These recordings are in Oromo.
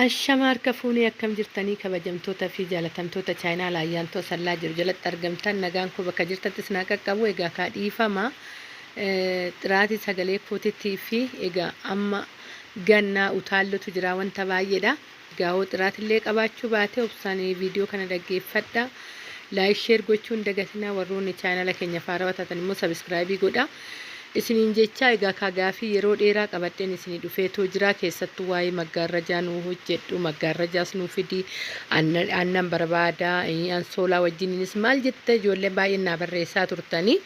Ashama harka fuunee akkam jirtanii kabajamtoota fi jaalatamtoota chaayinaa laayyaantoo sallaa jiru jalatti argamtan nagaan koo bakka jirtattis naa qaqqabu egaa kaa dhiifama xiraatii sagalee kootitii fi egaa amma gannaa utaallotu jira wanta baay'eedha egaa hoo xiraatillee qabaachuu baate obsaan viidiyoo kana dhaggeeffadha laayik sheer gochuun dagatinaa warroonni chaayinaala keenya faarawaa taatan immoo sabiskiraayibii godha Isiniin jechaa egaa kaa gaafii yeroo dheeraa qabadheen isinii dhufeetoo jiraa keessattuu waa'ee maggaarrajaa nuu hojjedhu maggaarrajaas nuu fidi aannan barbaada ansoolaa wajjiniinis maal jette ijoolleen baay'een naa barreessaa turtanii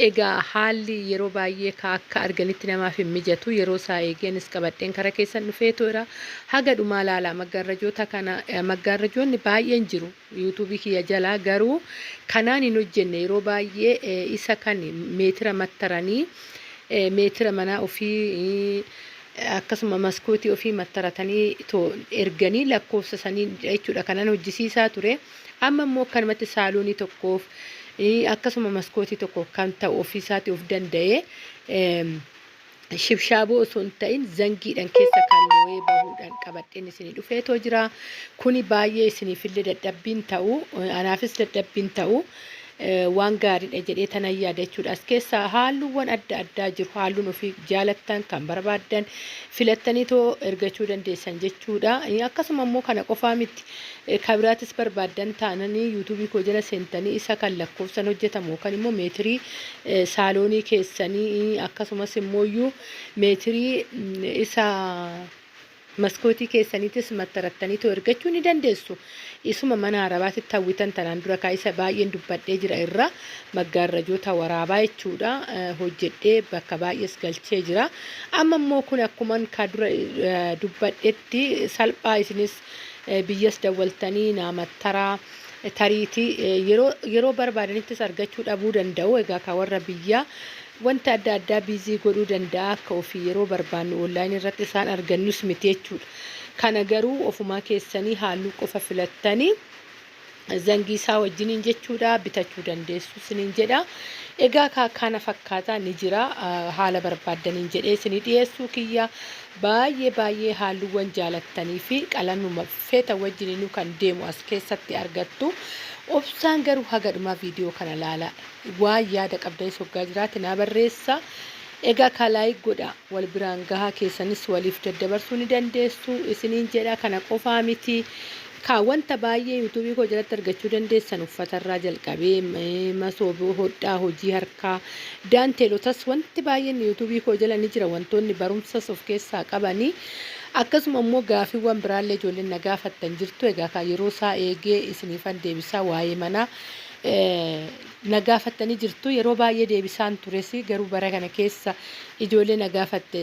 egaa haalli yeroo baay'ee kaa akka arganitti namaaf hin mijatu yeroo isaa eegee anis qabadheen kara keessan dhufeetoo jira haga dhumaa laalaa maggaarrajoota kana maggaarrajoonni baay'een jiru YouTube kiyya jalaa garuu kanaan hin hojjenne yeroo baay'ee isa kan meetira mattaranii meetira manaa ofii akkasuma maskootii ofii mattaratanii too erganii lakkoofsa sanii jechuudha kanan hojjisiisaa ture amma immoo akkanumatti saaloonii tokkoof akkasuma maskootii tokko kan ta'u ofiisaatii of danda'ee Shibshaaboo osoo hin ta'in zangiidhan keessa kan looyee bahuudhaan qabadheen isinii dhufeetoo jira. Kuni baay'ee isiniifillee dadhabbiin ta'u, anaafis dadhabbiin ta'u waan gaariidha jedhee tanan yaada jechuudha. As keessa haalluuwwan adda addaa jiru. Haalluun ofii jaalattan kan barbaaddan filattaniitoo ergachuu dandeessan jechuudha. Akkasuma immoo kana qofaa miti. Ka biraatis barbaaddan taananii yuutuubii koo jala seentanii isa kan lakkoofsan hojjetamu yookaan immoo meetirii saaloonii keessanii akkasumas immooyyuu meetirii isa maskootii keessaniitis mattarattaniitoo ergachuu ni dandeessu. Isuma mana Arabaatitti hawwitan tanaan dura kaa isa baay'een dubbadhee jira irra maggaarrajoota waraabaa jechuudha hojjedhee bakka baay'ees galchee jira. Amma immoo kun akkuman kaa dura dubbadhetti salphaa isinis biyyas dawwaltanii naa mattaraa tariitii yeroo yeroo barbaadanittis argachuu dhabuu danda'u. Egaa kaa warra biyyaa wanta adda addaa biizii godhuu danda'a akka ofii yeroo barbaannu onlaayinii irratti isaan argannus miti jechuudha. Kana garuu ofumaa keessanii haalluu qofa filattanii zangii isaa wajjiniin jechuudha bitachuu dandeessu isiniin jedha. Egaa kaa kana fakkaataa ni jira haala barbaaddaniin jedhee isinii dhiyeessuu kiyya baay'ee baay'ee haalluuwwan jaalattanii fi qalamuma feetan wajjiniinuu kan deemu as keessatti argattu. Obsaan garuu haga dhumaa viidiyoo kana laala. Waan yaada qabdanis hoggaa jiraate naa barreessa. Egaa kaa like godha wal biraan gahaa keessanis waliif daddabarsuu ni dandeessu isiniin jedha kana qofaa miti kaa wanta baay'ee yuutuubii koo jalatti argachuu dandeessan uffatarraa jalqabee masoob hodhaa hojii harkaa daanteelotas wanti baay'een yuutuubii koo jala ni jira wantoonni barumsas of keessaa qabanii akkasuma immoo gaafiiwwan biraallee ijoolleen na gaafattan jirtu egaa kaa yeroo isaa eegee isiniifan deebisaa waa'ee manaa na gaafattanii jirtu. Yeroo baay'ee deebisaan tures garuu bara kana keessa ijoollee na gaafatte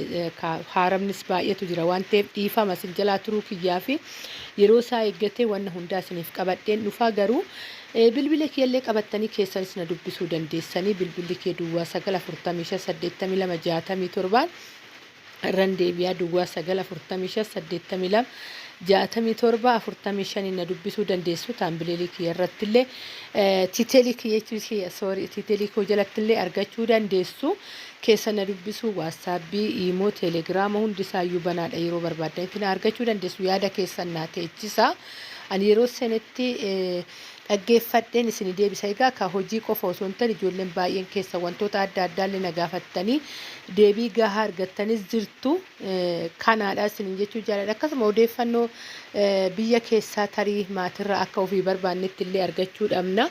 haaramnis baay'eetu jira waan ta'eef dhiifama isin jalaa turuu kiyyaa fi yeroo isaa eeggatee wanna hundaa isiniif qabadheen dhufaa garuu bilbila kiyyallee qabattanii keessanis na dubbisuu dandeessanii bilbilli kee duwwaa 9 45 82 67 irran deebi'aa duwwaa 9 45 82 67 45 na dubbisuu dandeessu taambileelii kiyya irrattillee tiiteelii kiyya jechuu kiyya sorry tiiteelii koo jalattillee argachuu dandeessu keessa na dubbisuu waatsaapbii iimoo teelegiraama hundi isaayyuu banaadha yeroo barbaaddanitti na argachuu dandeessu yaada keessan naa teechisa ani yeroo senetti dhaggeeffadheen isinii deebisa. Egaa ka hojii qofa osoo hin taane ijoolleen baay'een keessa wantoota adda addaallee na gaafattanii deebii gahaa argattanis jirtu. Kanaadha isiniin jechuu jaaladha. Akkasuma odeeffannoo biyya keessaa tarii maatirraa akka ofii barbaannetti illee argachuu dhabna.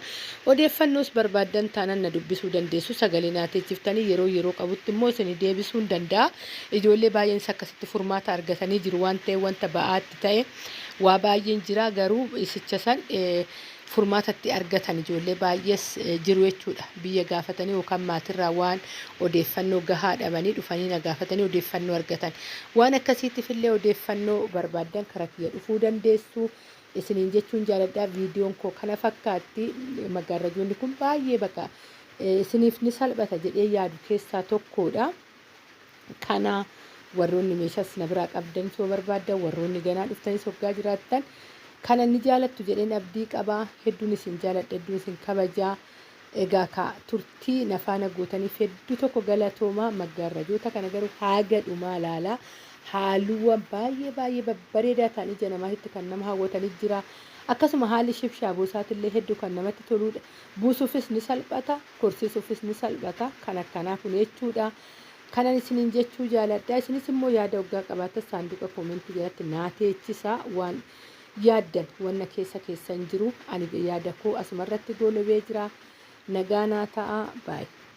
Odeeffannoos barbaaddan taanaan na dubbisuu dandeessu. Sagalee naa teechiftanii yeroo yeroo qabutti immoo isinii deebisuu hin danda'a. Ijoollee baay'eenis akkasitti furmaata argatanii jiru waan ta'eef wanta ba'aatti ta'e Waa baay'een jira garuu isicha san furmaata itti argatan ijoollee baay'ees jiru jechuudha. Biyya gaafatanii yookaan maatirraa waan odeeffannoo gahaa dhabanii dhufanii na gaafatanii odeeffannoo argatan. Waan akkasiitiif illee odeeffannoo barbaaddan kara kiyya dhufuu dandeessu. Isiniin jechuun jaaladha. Viidiyoon koo kana fakkaatti. Maggaarrajoonni kun baay'ee baqa isiniif ni salphata jedhee yaadu keessaa tokkodha. Kana warroonni meeshaas na biraa qabdanis yoo barbaaddan warroonni ganaa dhuftanis hoggaa jiraattan kana ni jaalattu jedheen abdii qaba. Hedduun isin jaaladha, hedduun isin kabaja. Egaa ka turtii na faana gootaniif hedduu tokko galatooma. Maggaarrajoota kana garuu haga dhumaa laala. Haalluuwwan baay'ee baay'ee babbareedaa ta'an ija namaatitti kan nama hawwatanii jira. Akkasuma haalli shibshaaboo isaatillee hedduu kan namatti toludha. Buusuufis ni salphata, korsiisuufis ni salphata. Kan akkanaa kun jechuudha. Kanan isiniin jechuu jaaladha. Isinis immoo yaada hoggaa qabaattan saanduqa koomentii jalatti naa teechisaa, waan yaaddan wanna keessa keessan jiru. Ani yaada koo asumarratti goolabee jira. Nagaa naa ta'a. Baay'ee.